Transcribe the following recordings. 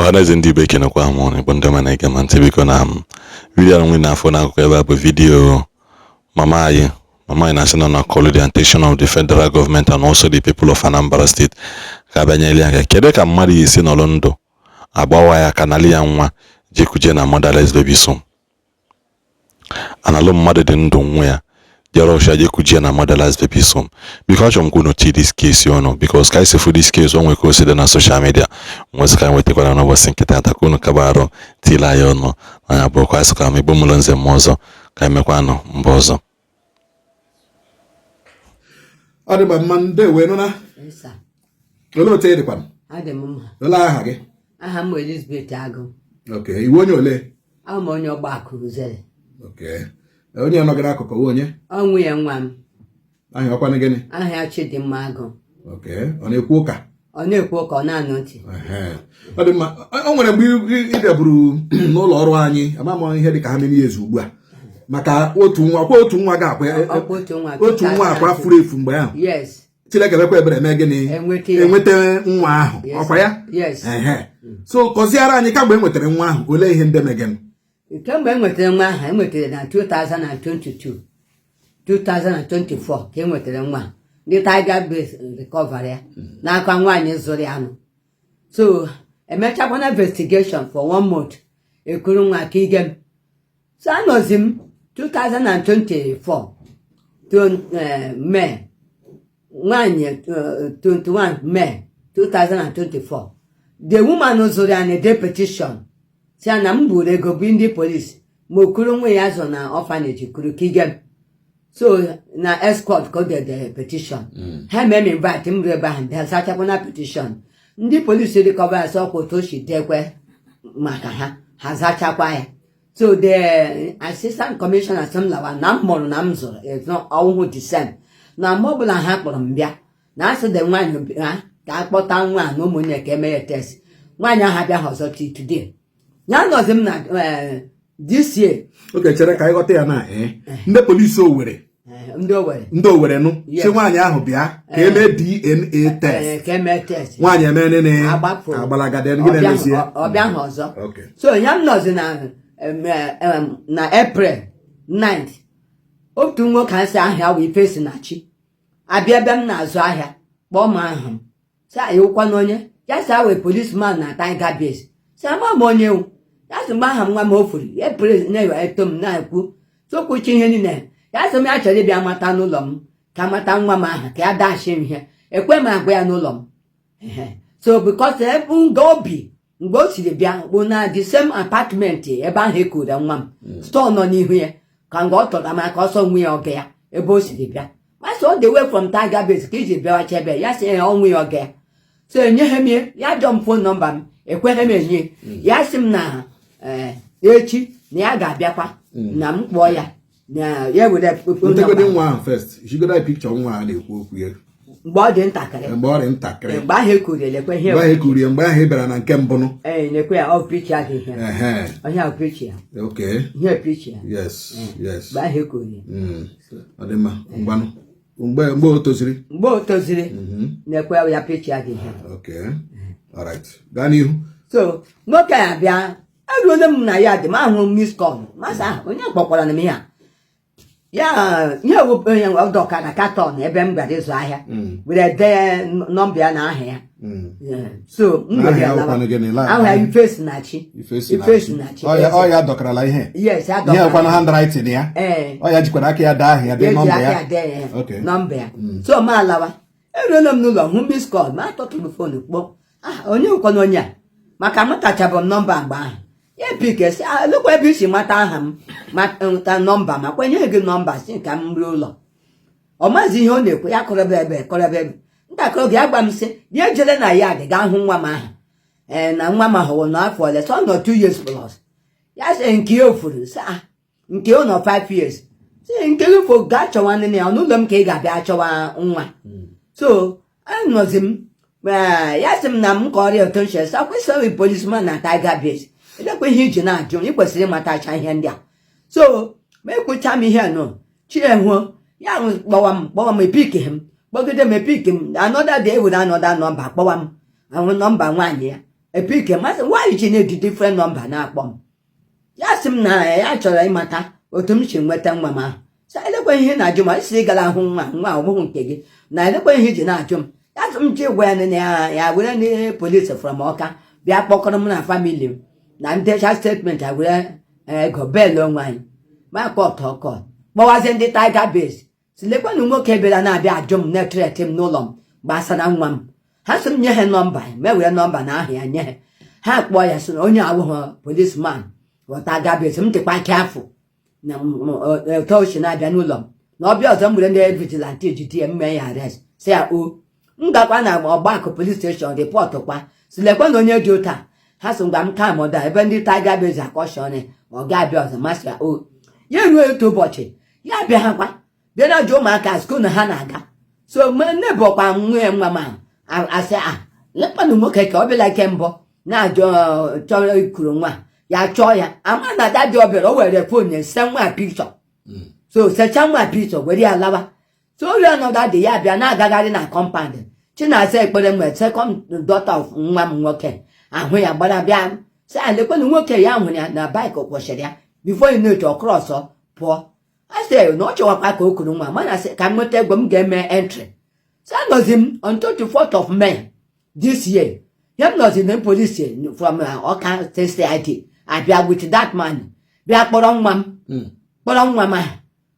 Ọhaneze ndị Igbo, ekenekwa m ụnụ bụ ndị ọma na-ege m ntị. Biko, na video nwe na-afụ n'akụkụ ebe a bụ video mama anyị na-asị nọ na call the attention of the federal government and also the people of Anambra State ka abịanyere aka. Kedu ka mmadụ ya esi nọrọ ndụ, agbawa ya aka, nalị ya nwa, jekuje na motherless babies home? Analụ mmadụ dị ndụ nwa ya, jere ọsha jekuje na motherless babies home. Biko, achọrọ m ka unu tii this case ọnụ, because ka anyị si fụ this case, o nwere ka o si dị na social media nwesị ka anyị nwetakwara n'ụbọchị nkịta ata, ka unu kaba arụ tile anyị ọnụ. Anya bụrụkwa asị ka m Igbo mụrụ nze m ọzọ, ka anyị mekwanụ mba ọzọ. Ọ dịgba mma. Ndewe nụna. Yes, sir. Olee otu ị dịkwanụ? Adị m mma. Olee aha gị? Aha m bụ Elizabeth Agụ. Ok, iwe onye ole? Abụ m onye Ọgbakụ Uzere. Ok, onye nọ gị n'akụkụ wụ onye? Ọ nwunye nwa m. Aha ọkwanụ gịnị? Aha ya Chidimma Agụ. Ok, ọ na-ekwu ụka? Ọ na-ekwu ụka, ọ na-anụ ntị. Ehe. Ọ dị mma. O nwere mgbe ị bịaburu n'ụlọ ọrụ anyị, ama m ihe dị ka ha many years ugbu a, maka otu nwa kwa otu nwa ga-akwa. Ọkwa otu nwa. Otu nwa akwa furu efu mgbe ahụ. Yes. Chineke mekwa ebere, mee gịnị? Enweta ya. Enweta nwa ahụ. Yes. Ọkwa ya? Yes. Ehe, so kọziara anyị, kamgbe e nwetara nwa ahụ, olee ihe ndị megịnụ? Kemgbe e nwetara nwa ahụ, e nwetara na 2022, 2024 ka e nwetara nwa. Ndị Tiger Base recover ya n'aka nwaanyị zụrụ ya nụ. So emechakwana investigation for one month, ekuru nwa ka ige m. So anọzi m 2024 to May, nwaanyị 21 May 2024, the woman zụrụ ya na-ede petition si ya na m buru ego bụ ndị polisi ma okuru nwa ya zụ na orphanage kuru ka ige m. So na escort ka o dede petition, ha mee m invite, m ruo ebe ahụ bịa sachapụ na petition. Ndị polisi recover ya, sị ọkwa otu o si dekwe maka ha, ha zachakwa ya. So the assistant commissioner sị m lawa, na m mụrụ na m zụrụ ezo ọwụhụ the same, na mgbe ọbụla ha kpọrọ m bịa na asị dị nwaanyị ha ka a kpọta nwa na ụmụnne ka eme ya test. Nwaanyị ahụ abịaghị ọzọ till today. Ya nọzi m na this year. Oke, chere ka anyị ghọta ya na ndị polisi Owerri. Ndị Owerri. Ndị Owerri nụ Yes. si nwaanyị ahụ bịa ka emee DNA test. Ka eme test. Nwaanyị eme nene? Agbapụ. Agbalagada gịnị emezie? Ọ bịaghị ọzọ. So ya m nọzi na April 9th, otu nwoke asị ahịa wụ Ifesinachi abịa ebe m na-azụ ahịa, kpọọ m aha m, sị anyị wụkwana onye ya, sị awe policeman na Tiger Base. Sị ama m onye ewu ya, sị mgbe aha m nwa m o furu. April na-eto m na-ekwu sokwuchi ihe niile ya, sị m ya chọrọ ịbịa mata n'ụlọ m ka mata nwa m aha, ka ya dashi m ihe ekwe m agwa ya n'ụlọ m. Ehe. So because ebe nga obi mgbe o siri bịa bụ na the same apartment ebe ahụ ekure nwa m, store nọ n'ihu ya, ka mgbe ọ tọrọ m aka ọsọ nwe ya ọga ya ebe o siri bịa, masị ọ dị away from Tiger Base ka iji bịawacha ebe ya, sị ya ọnwụ ya ọga ya. So enyeghị m ya, ya jụọ m phone number m, ekweghị m enye ya. Sị m na echi na ya ga-abịakwa na m kpọọ ya na ya were phone Ntegodi number. Nwa ahụ first, jigodo anyị picture nwa a na-ekwu okwu ya. Mgbe ọ dị ntakịrị. Mgbe ọ dị ntakịrị. Mgbe ahụ ekwuru, lekwe ihe. Mgbe ahụ ekurie, mgbe ahụ ị bịara na nke mbụnụ. Ee, lekwe ya, ọ picture gị ihe. Onye ahụ picture ya. Ihe picture ya. yes Mgbe ahụ ekwuru ya. Ọ dị mma. Ngwanụ, mgbe o toziri? Mgbe o toziri, na-ekwe ya picture gị ihe. Okay, alright, gaa n'ihu. So nwoke a bịa, eruole m na ya dị m ahụ miss call, masị ahụ onye kpọkwara m ihe a, ya ihe wepụ onye ọdọka na carton ebe m gara ịzụ ahịa, were dee nọmba ya na aha ya. Yeah. So m Aha were ya ya lawa. wụkwanụ gịnị? Aha ya Ifesinachi. Ifesinachi. Ọ ya dọkarala ihe? Yes, ya Ihe dọkara. ọkwanụ handwriting ya? Ee. Ọ ya jikwara aka ya dee aha ya, dee eji nọmba aka ya? Ya dee ya. Nọmba ya. So m alawa, eruola m n'ụlọ, hụ miss call, ma atọtụrụ phone kpọọ, ah, onye nwekwana onye a, maka amụtachabụ m nọmba mgbe ahụ. Ya pick, sị, "Ah, elekwa ebe isi mata aha m, mata nọmba, ma kwenye gị nọmba si ka m ruo ụlọ." Ọ maazị ihe ọ na-ekwu, ya kọrọba ebe kọrọba ebe ntakịrị oge, ya gwa m sị ya ejele na ya dị gaa hụ nwa m aha, ee, na nwa m ahụ n'afọ ole, sọ nọ 2 years plus. Ya sị nke ya ofuru, sị ah, nke ọ nọ 5 years, sị nke gị fo, gaa chọwa nne ya n'ụlọ m ka ị ga-abịa chọwa nwa. So anọzi m ya sị m na m kọrọ ya otu nche sị akwụsịghị policeman na Tiger Base, edekwa ihe iji na-ajụ, ị kwesịrị ịmatacha ihe ndị a. So ma ekwucha m ihe nọ chiehuo ya kpọwa m, kpọwa m, epick m, kpọgide m, epick m. Another day, were another nọmba kpọwa m, ahụ nọmba nwaanyị ya. Epike masị nwaanyị ji na-eji different number na-akpọ m. Ya sị m na ya chọrọ ịmata otu m si nweta nwa m ahụ. Sị elekwa ihe na-ajụ m, isi gara hụ nwa nwa ọ bụghị nke gị, na elekwa ihe iji na-ajụ m. Ya sị m ji gwa ya na ya ya were ndị polisi from Ọka bịa kpọkọrọ m na family m na ndecha statement a, were ego bail onwe anyị. Ma kọtụ ọkọ kpọwazie ndị Tiger Base, si lekwanụ nwoke bịara na-abịa ajụ m, na-ethreaten m n'ụlọ m gbasara nwa m. Ha sị m nye ha nọmba, ma were nọmba na aha ya nye ha. Ha kpọọ ya, sị na onye awụghị policeman Tiger Base. M dịkwa afọ na otu o si na-abịa n'ụlọ m, na ọbịa ọzọ m were ndị vigilante jide ya, mme ya arrest. Si ya o m gakwa na ọgbakọ police station report kwa, si lekwa na onye dị otu a. Ha sị ngwa m ka mọda ebe ndị Tiger Base akọshọn, ọ ga-abịa ọzọ. Masị ya o ya eruo otu ụbọchị, ya bịa ha kwa bịa na jụ ụmụaka school na ha na-aga. So nne bụkwa nwunye nwa m asị a lekwanụ nwoke ka ọ bịala ke mbụ na-ajụ chọrọ ikuru nwa ya, chọọ ya ama na daddy ọ bịara, o were phone ese nwa picture. So secha nwa picture were ya lawa. So ori anọda dị ya bịa na-agagharị na compound Chinaza ekpere mgbe second daughter of nwa m nwoke ahụ ya gbara bịa sị a lekwanụ nwoke. Ya hụrụ ya na bike kwụsịrị ya. Before you know it, ọ cross pụọ. A sị na ọ chọwakwa ka o kuru nwa mana sị ka m nweta ego m ga-eme entry. So anọzi m on 24th of May this year, ihe m nọzi na police from Ọka CID abịa with that man, bịa kpọrọ nwa m, kpọrọ nwa m ahụ,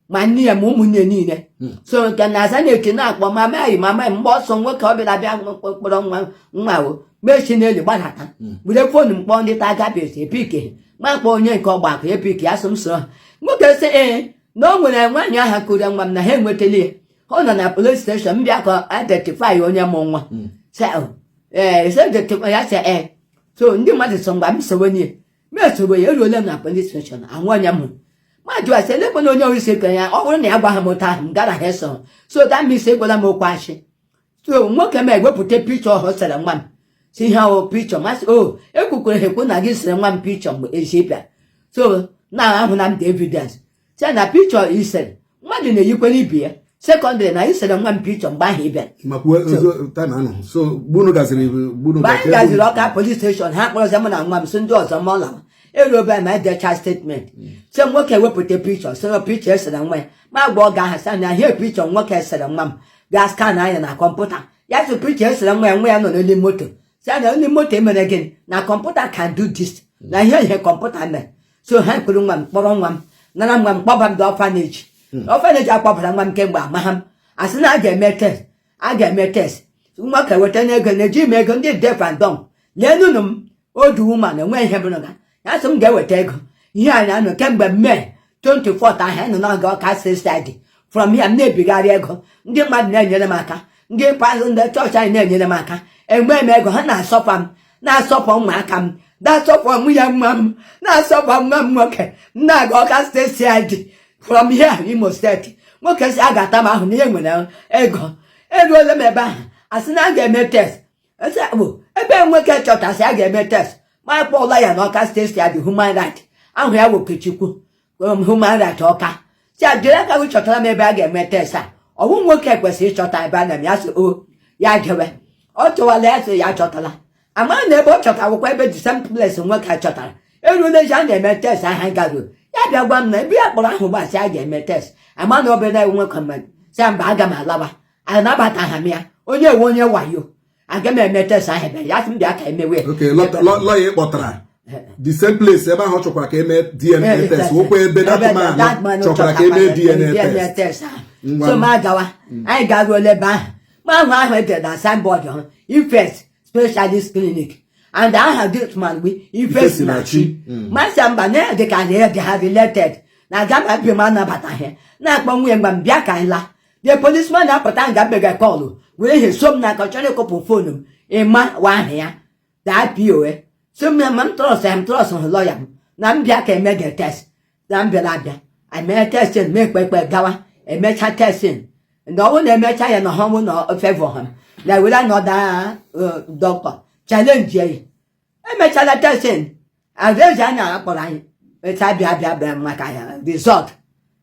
ma nne ya ma ụmụnne niile. So nke na aza na-eke na-akpọ mama yi, mama yi. Mgbe ọsọ nwoke ọ bịara bịa kpọrọ nwa nwa o mechi n'elu gbadata, were phone m kpọọ ndị Tiger Base, epike ma kpọọ onye nke ọgbakọ, epike. Asụ m so nwoke sị ee, na o nwere nwaanyị ahụ kụrụ nwa m, na ha enwetala ya, ọ nọ na police station. M bịa ka identify onye mụ nwa. Sị ee, sị identify ya, sị ee. So ndị mmadụ so mgbe m sowe nye m esowe ya. Eruola m na police station, ahụ onye m hụrụ ma jụọ sị elekwana onye orisi ka ya. Ọ bụrụ na ya gwa ha m otu ahụ m gara ha eso, so that means egwela m okwu achị. So nwoke m ewepụta picture ọhụ sere nwa m, si ihe ahụ picture. Masị o ekwukwere ha ekwu na gị sere nwa m picture mgbe ezi bịa. So na ahụ na m dị evidence si na picture isere mmadụ na-eyikwere ibe ya. Secondary na isere nwa m picture mgbe ahụ ị bịara. Ma kwuo ozo time anọ so gbunu gaziri gbunu. Mgbe anyị gaziri Ọka police station, ha kpọrọzi mụ na nwa m, si ndị ọzọ ma ọ lawa. Eru ebe ma edecha statement, si nwoke wepụta picture, sịrị picture esere nwa ya. Ma gwa ọ ga-aha sị na ihe picture nwoke esere nwa m gaa scan anya na kọmputa ya, sị picture esere nwa ya, nwa ya nọ n'elu moto. Si na elu moto emere gịnị na kọmputa can do this, na ihe kọmputa mere. So ha kwuru nwa m, kpọrọ nwa m, nara nwa m, kpọba m dị orphanage. Orphanage akpọbara nwa m kemgbe amagha m. Asị na a ga-eme test, a ga-eme test. Nwoke weta n'ego na-eji m ego ndị deaf and dumb leenụnụ m odu woman enwe ihe bụrụ ga ya sị m ga-eweta ego. Ihe anyị anọ kemgbe May 24 ahụ anyị nọ n'oge Ọka CID. From here m na-ebigharị ego, ndị mmadụ na-enyere m aka, ndị pastor, ndị chọọchị anyị na-enyere m aka. Enwe m ego, ha na-asọfa m, na-asọpụ ụmụaka m, na-asọpụ nwunye nwa m, na-asọpụ nwa m nwoke. M na-aga Ọka State CID from here Imo State. Nwoke si a ga-ata m ahụ na ihe nwere ego. Eruola m ebe ahụ, asị na a ga-eme test. Ese bụ ebe nwoke chọtasị a ga-eme test. Ma kpọọla ya n'Ọka State CID human right ahụ ya Wokechukwu, human right Ọka, si a jiri aka gị chọtara m ebe a ga-eme test a. Ọwụ nwoke kwesịrị ịchọta ebe a na-eme ya. Sị o ya jewe, ọ chọwala ya, sị ya chọtala. Ama na ebe ọ chọtara wụkwa ebe the same place nwoke a chọtara. Eruola eji a na-eme test ahụ garuo, ya bịa gwa m na ebe ya kpọrọ ahụ gbasị a ga-eme test. Ama na obere nwoke mmadụ sị mba, aga m alaba, anabataghị m ya. Onye ewe onye wayo, aga m eme test ahụ bịa ya sị m bịa ka emewe. Okay, lọya ị kpọtara the same place ebe ahụ ọ chọkwara ka eme DNA test, wụkwa ebe that man chọkwara ka eme DNA test. Test ahụ. So ma gawa, anyị garuola ebe ahụ, ma ahụ ahụ edere na signboard ha Ifes Specialist Clinic, and aha this man bụ Ifesinachi. Masị mba na ya dị ka na ya dị ha related na aga m abịa m anabataghị na-akpọ nwunye mgbe m bịa ka anyị laa. The policeman na-apụta nga mbega call were ihe so m n'aka chọrọ ịkụpụ phone m. Ịma wa aha ya daa poa so m ma m trust m, trust hụ lọya m na m bịa ka eme the test na m bịara abịa eme testing. Mee ekpe ekpe gawa emecha testing, na ọ bụrụ na emecha ya na ha ọnwụ na favor ha na were another doctor challenge ya. Emechala testing, adaeze a na-akpọrọ anyị echa bịa bịa bịa maka ya result.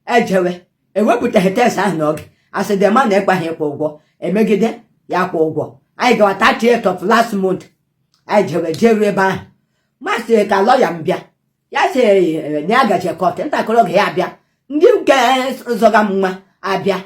Ejewe ewepụtaghị test ahụ n'oge, asị dị ma na ekpaghị ịkwụ ụgwọ, emegide ya kwụ ụgwọ. Anyị gawa 38 of last month. Anyị jewe jeruo ebe ahụ, masị ka lọya m bịa. Ya sị na ya gaje court ntakịrị oge ya abịa. Ndị nke zọga m nwa abịa,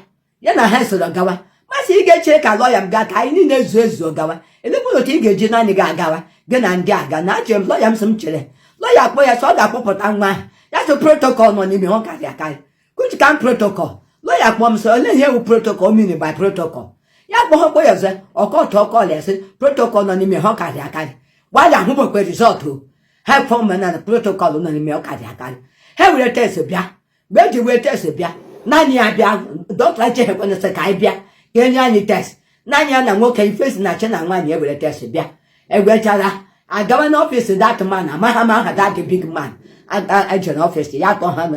ya na ha soro gawa. Masị ị ga-eche ka lọya m gaa ka anyị niile zuo ezuo gawa. Elekwụna otu ị ga-eji naanị gị agawa, gị na ndị aga na achere m. Lọya m sị m chere. Lọya akpọ ya sị ọ ga-akpọpụta nwa ahụ. Ya sị protocol nọ n'ime ọ karị akarị. Which kind protocol? Lọya kpọọ m sị olee ihe ewu protocol mean by protocol. Ya kpọọ kpọ ya ọzọ, ọkọtụ ọkọl ya sị protocol nọ n'ime ha ọ karị akarị. Gbalị ahụbekwe result o ha form na protocol nọ n'ime ọ karị akarị. Ha were test bịa. Mgbe eji were test bịa, naanị ya bịa. Dọkịta echeghekwana sị ka anyị bịa ka enye anyị test. Naanị ya na nwoke ifesi na chi na nwaanyị ewere test bịa. Ewechara agawa n'ọfịs that man. Amaghị m aha that big man. Ejere n'ọfịs ya kpọ ha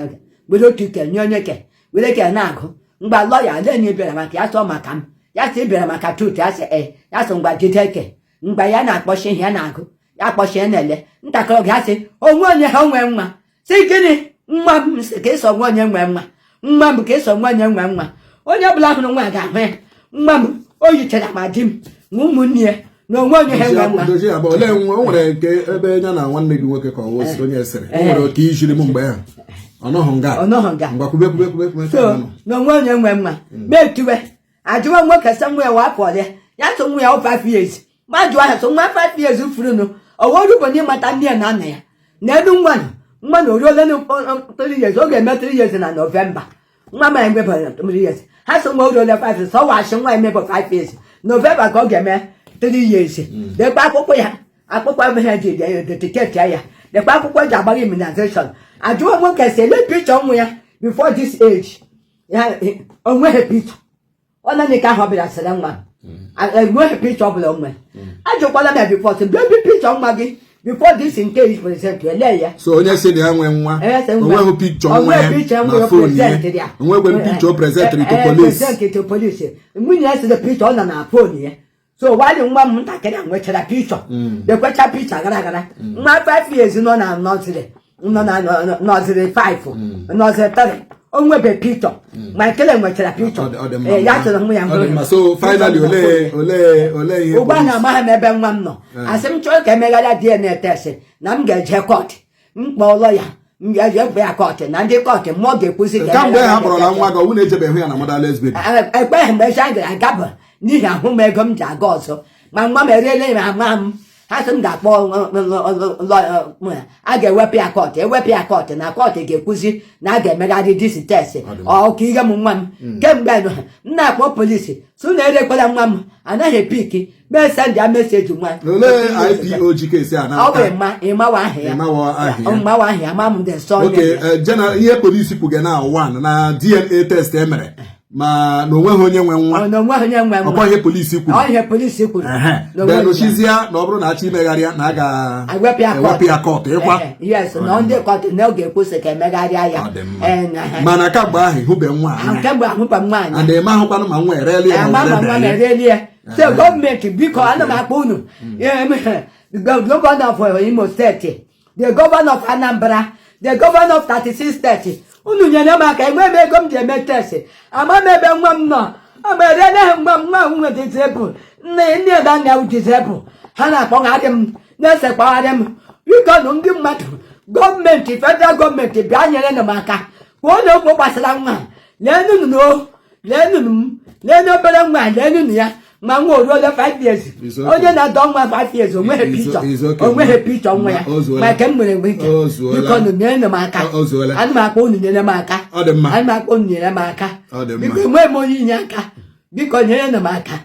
were otu ike nye onye ke were ke na-agụ. Mgbe lọya lenye bịara maka ya sọ maka m, ya sị bịara maka truth. Ya sị ee. Ya sị ngwa jide ke. Mgbe ya na-akpọchi ihe ya na-agụ, ya kpọchi ya na-ele ntakịrị oge, ya sị onwe onye ha onwe nwa. Sị gịnị? Nwa m sị ka ịsọ nwa onye nwe nwa. Nwa m ka ịsọ nwa onye nwe nwa. Onye ọbụla hụrụ nwa ga-ahụ ya. Nwa m o yichara ma di m ma ụmụnne ya na onwe onye ha nwe nwa. Dozie abụọ. Olee nwa o nwere nke ebe ya na nwanne gị nwoke ka ọ wụ onye sịrị o nwere oke ijiri m mgbe ahụ ọ nọghị nga? Ọ nọghị nga. Ngwa, kwube, kwube, kwube, kwube. So na onwe onye nwe nwa ma etiwe ajụwa nwoke sị nwa ya wa afọ ole. Ya sị nwa ya ọ 5 years. Ma jụọ ya sị nwa 5 years furunu oworu bụ n'ịmata nne ya na nna ya na elu nwa nọ. Nwa na oruole 3 years, ọ ga-eme 3 years na November. Nwa ma emebe 3 years. Ha sị nwa oruole 5 years. Ọ wachi nwa emebe 5 years, November ka ọ ga-eme 3 years. Lekwa akwụkwọ ya, akwụkwọ ebe ha ji dedicate ya. Lekwa akwụkwọ eji agbara immunization. Ajụọ nwoke si ele picture nwa ya before this age. Ya onweghị picture. Ọ naanị ka ahụ ọ bịara sịrị nwa enweghị picture ọbụla onwe. Ajụkwala m ya before sị baby, picture nwa gị before this nke is present, ele ya. So onye sị na ya nwee nwa, Eh, sị nwa. onweghị picture nwa ya Onweghị picture nwa na ya phone ya. present ya. Onwekwe picture presentịrị to police. Present to police. Nwunye ya sịrị picture ọ nọ na phone ya. So wali nwa m ntakịrị a nwechara picture, dekwecha picture gara gara. Nwa 5 years nọ na nursery, nọ na nursery 5, nursery 3, o nwebe picture ma nkele nwechara picture. Ọ dị mma. Eh, ya sịrị nwa ya Ọ dị mma. So finally, olee ihe Ugbu a na police amaghị m ebe nwa m nọ. Asị m chọọ ka emegharịa DNA test na m ga-eje court. M kpọọ lọya, m ga-eje ya court na ndị court mmụọ ga-ekwuzi ka Kamgbe emegharịa ha kpọrọla DNA. nwa gị, ọwụ na-ejebeghị ya na motherless baby? Ekpeghị mgbe echi anyị gara agaba n'ihi ahụ m ego m ji aga ọzọ. Ma nwa m eriele ya ama m. Ha sị m ga-akpọ a ga-ewepụ ya court, ewepụ ya court na court ga-ekwuzi na a ga-emegharị this test ọ ka ihe m nwa m. Kemgbe nụ, m na-akpọ polisi sị na erekwala nwa m, anaghị epiki mee send ya message nwa. Olee IPO ji case a Ọ bụ n'aka? ịma ịmawa aha ya. Ịmawa aha ya. Ịmawa aha ya, ama m the surname Oke ya. General, ihe polisi kwuge na one na DNA test emere ma na onweghị onye nwe nwa. Ọ na onweghị onye nwe nwa. Ọkwa ihe polisi kwuru? Ọ ihe polisi kwuru. Na onweghị Then nwe. ochizie na ọ bụrụ na achọ imegharị ya na a ewepụ ya. Ga-ewepụ ya court ịkwa. Ehe, yes, na ndị court na oge ekwesị ka emegharịa ya. Ọ dị mma. Eh, Mana kamgbe ahụ ịhụbe nwa anya? Kemgbe ahụkwa m nwaanyị. And eme ahụkwanụ ma nwa ereli ya ma ama ma ọ nwa rebe ya. na-ereli ya. So gọọmenti, biko, ana m akpọ unu. The governor of Imo State, the governor of Anambra, the governor of 36 steeti, unu nyere m aka. Enwe m ego m ji eme test. Ama m ebe nwa m nọ. Ama erele ha nwa m. Nwa m nwe disable, nne nne na nna m disable. Ha na-akpọgharị m, na-esekpagharị m. Biko nụ, ndị mmadụ, gọọmenti, federal gọọmenti, bịa nyere m aka kwuo na okwu gbasara nwa. Leenụnụ o, leenụnụ m, leenụ obere nwa, leenụnụ ya. Ma nwa oruola 5 years. It's okay. Onye na-adọ nwa 5 years onweghị picture. It's okay. Onweghị picture nwa ya. O zuola. Ma nke m nwere nwe ike. O zuola. Biko nụ, nyere m aka. O zuola. Ana m akpọ unu nyere m aka. Ọ dị mma. Ana m akpọ unu nyere m aka. Ọ dị mma. Biko, enweghị m onye inye aka. Biko, nyere m aka.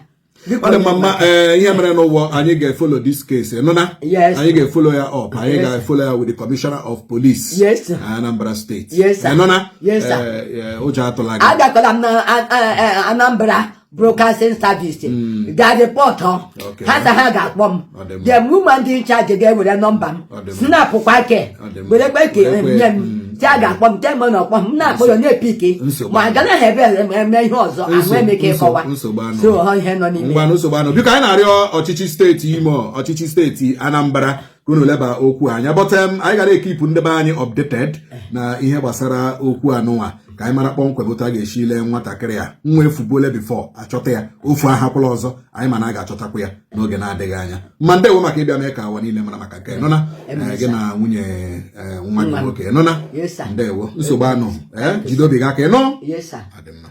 Biko, Ọ dị nyere mma. m Mma aka. ee, ihe mere n'ụwa, anyị ga-efollow this case, nụna? Yes. Anyị ga-efollow ya up. Anyị Yes. ga-efollow ya with the commissioner of police Yes, sir. Anambra State. Yes, sir. Nụna? Yes, sir. Ee, ụjọ atụla gị. Agakwala m na Anambra Broadcasting Service ga report. Ha sị ha ga-akpọ m. Ọ dị mma. The woman dị in charge ga-ewere nọmba m. Ọ dị mma. Snapụkwa ke Ọ dị mma. werekwe ke Werekwe, nye m. Si a ga-akpọ m tem na ọkpọ m, m na-akpọ ya na-epiki. Nsogbu. Ma aganaghị ebe eme ihe ọzọ ahụ eme ike ịkọwa. Nsogbu anọ. So ọ ihe nọ n'ime. Ngwanụ, nsogbu anọ. Biko, anyị na-arịọ ọchịchị steeti Imo, ọchịchị steeti Anambra, ka unu leba okwu anya. But anyị gara ekeepụ ndị be anyị updated na ihe gbasara okwu anụnwa. Ka anyị mara kpọmkwem otu a ga-esi lee nwatakịrị a. Nwa efubuole before, achọta ya. Ofu ahakwụla ọzọ, anyị ma na a ga-achọtakwa ya n'oge na-adịghị anya. Ma ndewo maka ịbịa mee ka ụwa niile mara maka nke nụna. Gị na nwunye nwa gị nwoke nụna. Yes, sir. Ndewo, nsogbu anụ. Jide obi gị aka, ịnụ. Yes, sir. Ọ dị mma.